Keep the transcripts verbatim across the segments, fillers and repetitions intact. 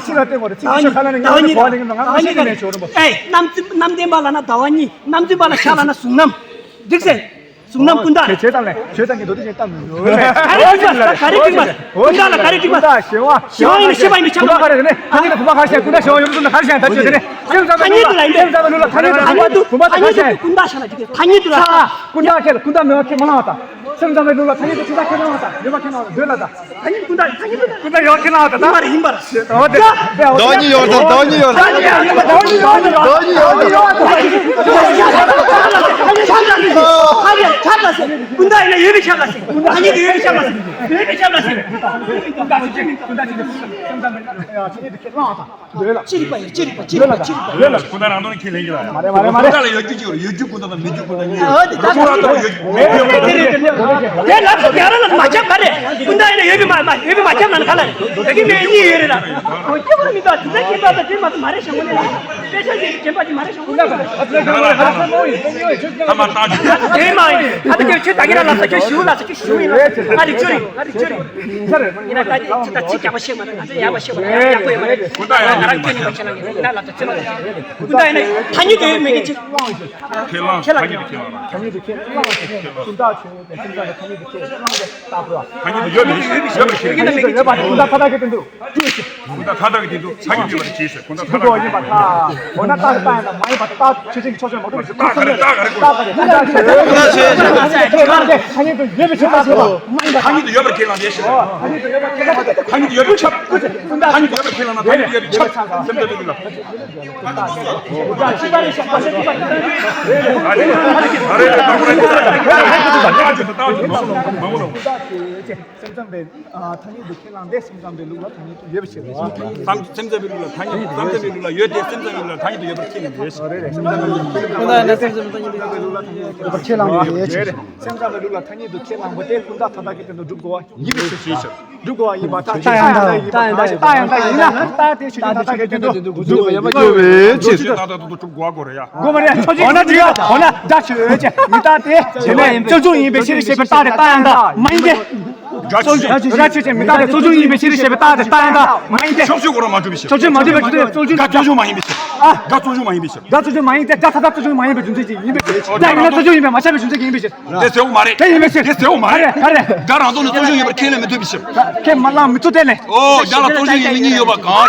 ལ་ཤི་ལ་བསྟན་དགོས་རེད། ཚིག་ཤ་ཁ་ལ་ནི་ཟླ་བ་གཉིས་གཉིས་ལ་ལ་ནི་ང་ང་ཤི་ནི་མེད་ཆོག་རུང་བ། ཨེ་གནམ་གནམ་བསྟན་པ་ལ་ན་ཟླ་བ་གཉིས། གནམ་བསྟན་པ་ལ་ཤ་ལ་ན་གཟུགས་རྣམ། འགྲིག་སེ། གཟུགས་རྣམ་ཀུན་བརྟགས་ལ། ཆོས་དང་གི་མདོ་སྡེ་ཅན་གཏམ་མི་འདུག་ག་རེ་འགྲིག་པ། ག་རེ་འགྲིག་པ། ཀུན་བརྟགས་ལ་ག་རེ་འགྲིག་པ། ཞི་བ་ཞི་བ་ཡིན་ན་ཤེས་པ་ཡིན་པའི་ཆ་ལ། ཁུ་མ་ཁ་རེ་ནི་ཐ་སྙད་དུ་ཁུ་མ་ཁ་ཤས་ཀུན་བརྟགས་ཞི་བ་ཡོད་དུ་ན་ཁ་ཤས་ཐ་སྙད་དེ་ནི་སེམས་ཙམ་ཐ་སྙད་དུ་ལ་ཡིན་ཏེ། སེམས་ཙམ་ལུགས་ལ་ཐ་སྙད་དུ་ཁུ་མ་ཁ་ཤས་ཀུན་བརྟགས་ཞི་བ་ལ་འགྲིག་གི། ཐ་སྙད་དུ་ལ་ཀུན་བརྟགས་ཁས་ལ་ཀུན་བརྟགས་མེད་པ་ཁས་མ་བླངས་པ་དང་། སེམས་ཙམ་པའི་ལུགས་ལ་ཐ་སྙད་དུ་ཀུན་བརྟགས་ཁས་བླངས་པ་དང་ཡོད་པ་ཁས་བླངས་པ་འདོད་ལ་དང་། ཐ་སྙད་ཀུན་བརྟགས། ཐ་སྙད་ཀུན་བརྟགས། ཀུན་བརྟགས་ཡོད་ཁས་བླངས་པ་དང་། ཡིན་པ་རེད། ཡིན་པ་རེད། ཟླ་བ་གཉིས་ཡོད་དང་ཟླ་བ་གཉིས་ཡོད་དང་། ཟླ་བ་གཉིས་ཡོད་དང་། ཀུན་བརྟགས་ཡིན་ན་ཡོད་པའི་ཆ་ལ་ཟེར། ཐ་སྙད་དུ་ཡོད་པའི་ཆ་ལ་ཟེར། ཡོད་པའི་ཆ་ལ་ཟེར། ཀུན་བརྟགས་ཡིན་ན་ཡོད་པའི་ཆ་ལ་ཟེར། ཅི་རིགས་པ་ཡིན། ཅི་རིགས་པ། ཅི་རིགས་པ། ཅི་རིགས་པ། ཡོད་ལ། ཀུན་བརྟགས་ལ་ཡོད་རྒྱུ་ཅིག་ཡོད། ཡོད་ལ། ཀུན་བརྟགས་ལ་ཡོད་རྒྱུ་ཅིག་ཡོད། ཡོད་རྒྱུ་ཀུན་བརྟགས་དང་མེད་རྒྱུ་ཀུན་བརྟགས་གཉིས་ཡོད། ཨ་དེ་ཀུན་བརྟགས་ལ་ཡོད་རྒྱུ་མེད་རྒྱུ་ཀུན་བརྟགས། དེ་ལབ་སོང་། ཡ་ར་ལ་མ་ཁྱབ་ག་རེ། ཀུན་བརྟགས་ཡིན་ན་ཡོད་པའི་མ་མ་ཡོད་པའི་མ་ཁྱབ་ན་ག་ལ་རེད། དེ་གི་མེད་གཉིས་ཡོད་རེད་ལ། ཁྱོད་མི་འདུག་དེ་འདྲ་ཁྱད་པར་དང་དེ་མ་མ་རེད་ཞང་པོ་ནས་ལ། དཔེ་ཆ་ཞིག་གི་ཁྱད་པར་དེ་མ་རེད་ཞང་པོ་ནས་ལ། ད་མ་བཏང་ཆོག་ད་དེ་མ་ཡིན། ད་དེ་ཁྱོད་ད་གི་ར་ལབ་ས་ཁྱོད་ཞུ་ལ་ས་ཁྱོད་ཞུ་ཡིན་ལ། ཨ་རིག་ཅོ་རིག་ཨ་རིག་ཅོ་རིག་ཡིན་ན་ད་ཅི་ད་ཅི་རྒྱག་པ་ཤེས་མ་རེད། ང་ཚོ་ཡག་པ་ཤེས་མ་རེད། ཡག་པོ་ཡོད་མ་རེད། ཀུན་བརྟགས་ཡང་ང་རང་སྐྱོན་ཡིན་པ་ཁྱེད་རང་གིས་ཡིན་ན་ལབ་ད་ཚོད་མ་རེད། ཀུན་བརྟགས་ཡིན་ན་ཐ་སྙད་དུ་ཡོད་མེད་ཀྱི་ཕྱིར། ཁས་བླངས། ཐ་སྙད་དུ་ཁས་བླངས། ཐ་སྙད་དུ་ཁས་བླངས་ཏེ་ཀུན་བརྟགས་ཆོས་ཉིད་དང་སེམས་ཙམ་པའི་ཐ་སྙད་དུ་ཁས་བླངས་ཏེ་བརྟག་དགོས། ཐ་སྙད་དུ་ཡོད་མེད་ཡོད་པའི་ཕྱིར། ཡོད་པ་ཀུན་བརྟགས་མཐའ་དག་གི་སྟེང་དུ་ཀུན་བརྟགས་མཐའ་དག་གི་སྟེང་དུ་ཐ་སྙད་ཡོད་པར་གྱིས་ཟེར། ཀུན་བརྟགས་མཐའ་དག་གི་སྟེང་དུ། འོ་ན་རྟགས་རྟགས་ཡིན་ན་མ་ཡིན་པ་རྟགས་ཆོས་ཅན་གྱི་ཕྱོགས་ཆོས་མ་གཏོགས་པའི་ཕྱིར། རྟགས་ག་རེ་རྟགས་ག་རེ། ཀུན་བརྟགས་ཆོས་ཅན། ཐ་སྙད་དུ་ཡོད་པའི་ཕྱིར་རྟགས་ཆོས་མ་ཡིན་པ། ཐ་སྙད་དུ་ཡོད་པར་ཁས་བླངས་ཏེ་ཞེས་པ། ཐ་སྙད་དུ་ཡོད་པར་ཁས་བླངས་པ་དེ། ཐ་སྙད་དུ་ཡོད་པར་ཁས་བླངས་ན་ཐ་སྙད་དུ་ཡོད་པའི་ཁྱབ་སེམས་ཙམ་པའི་ལུགས་ལ། སེམས་ཙམ་པའི་ཐ་སྙད་དུ་ཁས་བླངས་ཏེ་སེམས་ཙམ་པའི་ལུགས་ལ་ཐ་སྙད་དུ་ཡོད་པའི་ཕྱིར་རོ། སེམས་ཙམ་པའི་ལུགས་ལ་ཐ་སྙད། སེམས་ཙམ་པའི་ལུགས་ལ་ཡོད་དེ། སེམས་ཙམ་པའི་ལུགས་ལ་ཐ་སྙད་དུ་ཡོད་པར་ཁས་ལེན་དགོས། ཁོ་ན་ཡང་ན་སེམས་ཙམ་པའི་ཐ་སྙད་དུ་ཡོད་པར་ཁས་བླངས་པ་ཡོད། སེམས་ཙམ་པའི་ལུགས་ལ་ཐ་སྙད་དུ་ཁས་བླངས་པ་དེ་ཀུན་བརྟགས་མཐའ་དག་གི་སྟེང་དུ་སྒྲུབ་དགོས་པ་ཡིན་པའི་ཕྱིར། སྒྲུབ་དགོས་པ་ཡིན་པ། རྟགས་ཡང་དག་རྟགས་ཡང་དག་ཡིན་ན་རྟགས་དེ་ཆོས་ཅན་མཐའ་དག་གི་སྟེང་དུ་སྒྲུབ་དགོས་པ་ཡིན་པ། ཆོས་ཅན་མཐའ་དག་ཏུ་སྒྲུབ་དགོས་པ་གོ་རེད་ཡ། དགོས་པ་རེད། ཆོས་ཅན་འོ་ན་འདི་ཡ། འོ་ན་སྒྲ་ཆོས་ཅན་མི་རྟག་སྟེ། བྱས་ནས་རྩོལ་བྱུང་ཡིན་པའི་ཕྱིར་ཞེས་པའི་རྟགས་དེ་རྟགས་ཡང་དག་མ་ཡིན་ཏེ། སྒྲ་ཆོས་ཅན། སྒྲ་ཆོས་ཅན་མི་རྟག་སྟེ་རྩོལ་བྱུང་ཡིན་པའི་ཕྱིར་ཞེས་པའི་རྟགས་དེ་རྟགས་ཡང་དག་མ་ཡིན་ཏེ། ཕྱོགས་ཆོས་གོ་ར་མ་གྲུབ་པའི་ཕྱིར། ཕྱོགས་ཆོས་མ་གྲུབ་པའི་རྒྱུ་མཚན་རྩོལ་བྱུང་། སྒྲ་རྩོལ་བྱུང་མ་ཡིན་པའི་ཕྱིར། ཨ། སྒྲ་རྩོལ་བྱུང་མ་ཡིན་ཏེ། སྒྲ་མཐའ་དག་རྩོལ་བྱུང་མ་ཡིན་པའི་རྒྱུ་མཚན་ཅིག་ཡིན་པའི་ཕྱིར། སྒྲ་ཡིན་ན་རྩོལ་བྱུང་ཡིན་པས་མ་ཁྱབ་པའི་རྒྱུ་མཚན་ཅིག་ཡིན་པའི་ཕྱིར། དེ་ཟེར་བ་མ་རེད། དེ་ཡིན་པའི་ཕྱིར། དེ་ཟེར་བ་མ་རེད། ག་རེ་ག་རེ། སྒྲ་རང་སྟོང་ནས་རྩོལ་བྱུང་ཡོད་པར་ཁས་ལེན་མི་ཐུབ་པའི་ཕྱིར། ཁས་མ་བླངས་མི་ཐུབ་དེ་ལས། ཨོ། སྒྲ་ལ་རྩོལ་བྱུང་ཡིན་མིན་གཉིས་ཡོད་པ་གང་།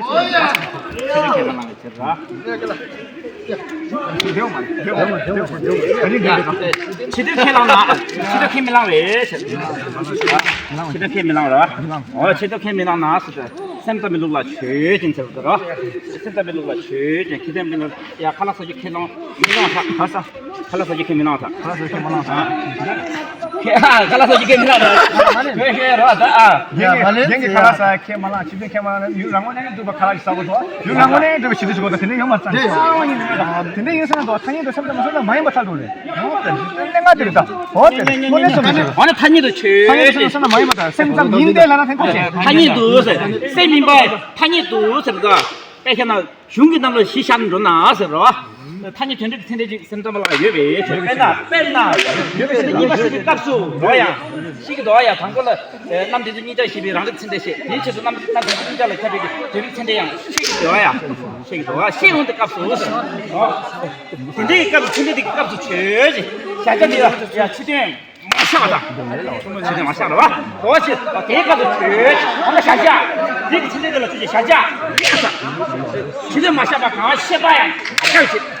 ཆེ་དོན་ཁས་མ་བླངས་ལ་ཆེ་ར། ཆེ་དོན་ཁས་བླངས་ན་ཆེ་དོན་ཁས་མི་བླངས་རེད་ཟེར། ཆེ་དོན་ཁས་མི་བླངས་ར། ཆེ་དོན་ཁས་མི་བླངས་ར། འོ་ཆེ་དོན་ཁས་མི་བླངས་ན་ཟེར་ཏེ། སེམས་ཙམ་པའི་ལུགས་ལ་ཆོས་ཅན་ཟེར་བ་དེ་ར། སེམས་ཙམ་པའི་ལུགས་ལ་ཆོས་ཅན། ཁས་ལེན་མི་ལ་ཡ་ཁ་ལག་ཟ་རྒྱུ་ཁས་བླངས་མི་བླངས་ཐག་ཁ་ལག་ཟ་རྒྱུ་ཁས་མི་བླངས་ཐག་ཁ་ལག་ཟ་རྒྱུ་ཁས་མི་བླངས་ཐག་ཁ་ལག་ཟ་རྒྱུ་ཁས་མི་བླངས་ཐག་ཁས་ཁས་ར་ད་ཨ། ཡ་མ་ལེ་ཁས་ཁས་ཁ་ལག་ཟ་ཁས་མ་བླངས། ཆེ་དོན་ཁས་མ་བླངས་ན་ཡུལ་རང་ངོས་ནས་འདུག་པ་ཁ་ལག་ཟ་དགོས་དོ། ཡུལ་རང་ངོས་ནས་འདུག་པ་ཞི་བདེ་ཞུ་དགོས་དོ། དེ་འདྲ་ཡོད་མ་རེད། དེ་ཡང་ཡིན་ནའི་དེ་འདྲ་ཡིན་ཟེར་ན་དོ་ཐ་སྙད་དུ་སེམས་ཙམ་མ་སེམས་ཙམ་མ་ཡིན་པ་ཐག་ཆོད་རེད། འོ་དེ་ཐ་སྙད་དུ་ཆོས་ཅན། ཐ་སྙད་དུ་སེམས་ཙམ་མ་ཡིན་པ་ཐག་སེམས་ཙམ་ཡིན་ཏེ་ལབ་ན་ཐེངས་གཅིག་ཐ་སྙད་དུ་ཟེར་སེམས་ཡིན་པ་ཐ་སྙད་དུ་ཟེར་དོ། དཔེ་བཞག་ན། གཞུང་གི་རྣམ་ལ་གཞི་བཞག་ནས་འགྲོ་ན་ཟེར་རོ། ཐ་སྙད་དོན་འགྲེལ་གྱི་ཚད་འབྲས་ཅིག་སེམས་ཙམ་པ་ལ་ཡོད་པས། དཔེར་ན་དཔེར་ན་ཡོད་པས་ཟེར་ན་གཉིས་པ་ཤེས་པའི་སྐབས་སུ་འགྲོ་ཡང་ཤེས་ཀྱི་འདུག་ཡ། དང་པོ་ལ་རྣམ་དེ་ཚོ་གཉིས་ཆར་ཤེས་པའི་རང་རིག་ཚད་འབྲས་བཤད། དེའི་ཕྱིས་སུ་རྣམ་རྣམ་དེ་ཚོ་གཉིས་ཆར་ལ་ཁྱབ་པའི་དོན་རིག་ཚད་འབྲས་ཡང་ཤེས་ཀྱི་འདུག་ཡ། ཤེས་ཀྱི་འདུག་ཡ། ཤེས་འོང་དུས་སྐབས་སུ་ཟེར་རོ། དེ་འདྲའི་སྐབས་སུ་ཚད་འབྲས་དེ་གི་སྐབས་སུ་ཆོས་ཅན། བྱ་བྱེད་དེ་ལ་ཡ་ཕྱི་དོན། མ་ཤར་བ་དང་། ཕྱི་དོན་མ་ཤར་བ། འོ་ཞེས་དེའི་སྐབས་སུ་ཆོས་ཅན། གང་ལ་བྱ་བྱེད། དེ་གི་ཕྱི་དོན་དེ་ལ་ཆོས་ཅན། བྱ་བྱེད། ཕྱི་དོན་མ་ཤར་བ་གང་ཤེས་པ་ཡང་མ་ཤར་བ་ཞེས།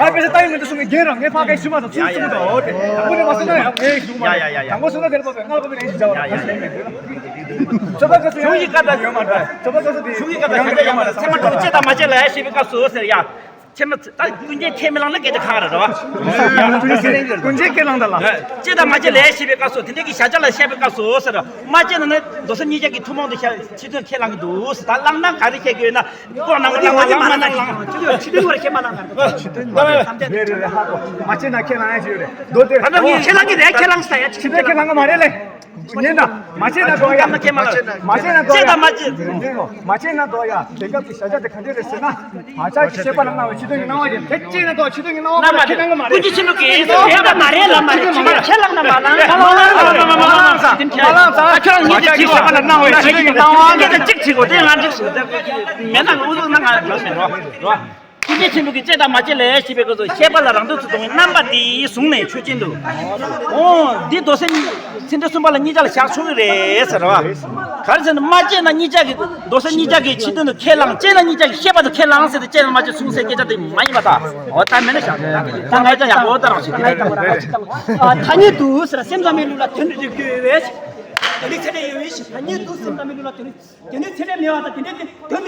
ཕར་དཔེ་ཆ་ལྟ་ཡི་མི་འདུག་གསུང་གི་རྒན་རང་ངས་ཕར་གའི་ཤུ་མ་དང་ཚུར་གསུང་དང་འོ་དེ་དང་པོ་ནས་མ་གསུང་ན་ཡང་ངས་ཞུ་མ་རེད། དང་པོ་གསུང་ན་དེར་པ་བས་ང་ལ་པ་བས་ནས་ཞུ་བྱ་བ་རེད། ཁ་ཤས་མེད་འདུག་ཆོས་པ་སྐབས་སུ་གཞུང་གི་བཀའ་ལྟར་ཡོད་མ་འདྲ། ཆོས་པ་སྐབས་སུ་དེ་གཞུང་གི་བཀའ་ལྟར་ག་འདྲ་ཡོད་མ་འདྲ། ཚད་མ་དྲུག་ཅི་དང་མ་བྱེད་ལ་ཡ་ཞེས་པའི་སྐབས་སུ་ཟེར་ཡ། ཚད་མ་ད་ཀུན་མཁྱེན་ཁས་མི་བླངས་ན་སྐད་ཆ་ཁག་རེད་རོ། ཀུན་མཁྱེན་ཁས་བླངས་ད་ལ། ཅི་དང་མ་བྱེད་ལ་ཡ་ཞེས་པའི་སྐབས་སུ་དེ་འདྲ་གི་བྱ་བྱེད་ལ་བཤད་པའི་སྐབས་སུ་ཟེར། མ་བྱེད་ན་ནི་མདོ་སེམས་ཉིད་བརྒྱ་གི་ཐུན་མོང་དུ་བཤད་ཕྱི་དོན་ཁས་བླངས་ཀྱི་འདུག་ཟེར། ད་བླངས་ན་ག་རེ་བཤད་ཀྱི་ཡོད་ན། ལྐོག་ནང་གི་བླངས་མ་བླངས་མ་བླངས་ལ། ཕྱི་དོན་ཁས་མ་བླངས་ན། ཕྱི་དོན་མ་བླངས་ལ། མ་བྱེད་ན་ཁས་བླངས་ཡ་ཅིག་ཡོད་རེད། མདོ་དེ། ད་ནང་གི་ཁས་བླངས་ཀྱི་རེད། ཁས་བླངས་ས་ཡ་ཅིག་ཕྱི་དོན་ཁས་བླངས་ཀྱི་མ་རེད་ལེ། ཉན་ན། མ་བྱེད་ན་འགྲོ་ཡ། ཁས་མ་བླངས་ན། མ་བྱེད་ན་འགྲོ་ཡ། ཅི་དང་མ་བྱེད། མ་བྱེད་ན་འགྲོ་ཡ། དེ་སྐབས་ཀྱི་བྱ་བྱེད་དེ་ག་འདྲ་རེད་ཟེར་ན། ང་ཅག་གིས་བཤད་པ་ལ་སྣང་བའི་ཕྱི་དོན་གྱི་སྣང་བ་ཡིན། དེ་ཅི་ན་འགྲོ་ཕྱི་དོན་གྱི་སྣང་བ་མ་ཁས་བླངས་ཀྱི་མ་རེད། ཀུན་གྱི་ཆེན་པོ་གིས་ཟེར་བ་མ་རེད་ལ། མ་རེད། ཅི་ན་ཁས་བླངས་ན་མ་བླངས། མ་བླངས་ས། མ་བླངས་ས། ཁྱོད་ཉིད་ཀྱིས་བཤད་པ་ལ་སྣང་བའི་ཕྱི་དོན་གྱི་སྣང་བ་ངས་ད་གཅིག་བྱེད་དགོས། དེ་ང་འགྲིག་སོང་། མེད་ན་ང་འུ་ཚུགས་ན་ང་འགྲོ་ཟེར་རོ། ཤེས་ཆེན་པོ་གི་བཅད་དང་མ་བཅད་ལས་ཞེས་པའི་སྐབས་སུ་ཤེས་པ་ལ་རང་དོན་དུ་གཏོང་བའི་རྣམ་པ་དེ་བཟུང་ནས་ཆོས་ཅན་དུ། འོ་འདི་མདོ་སེམས་ཚིག་འགྲེལ་གསུམ་པ་ལ་གཉིས་ཆ་ལ་བཞག་ཆོག་གི་རེད་ཟེར་བ། ག་རེ་ཟེར་ན་མ་བཅད་ན་གཉིས་ཆ་གི་མདོ་སེམས་གཉིས་ཆ་གི་ཕྱི་དོན་དུ་ཁས་བླངས། བཅད་ན་གཉིས་ཆ་གི་ཤེས་པ་དུ་ཁས་བླངས་ཟེར་ཏེ་བཅད་ན་མ་བཅད་གསུངས་སའི་སྐད་ཆ་དེ་མ་ཡིན་པ་དང་། འོ་ད་མེད་ན་བཞག་ད་ང་ཅག་ཡག་པོ་ལྟ་རོགས་བྱེད་དེ། ཐ་སྙད་དུ་ཟེར་སེམས་ཙམ་པའི་ལུགས་ལ་དོན་རིག་དགོས་པས། དོན་རིག་ཚད་ལྡན་ཡོད་པའི་ཕྱིར། ཐ་སྙད་དུ་སེམས་ཙམ་པའི་ལུགས་ལ་དོན་རིག་དོན་རིག་ཚད་ལྡན་མེད་པ་དང་། དེ་འདྲའི་དོན་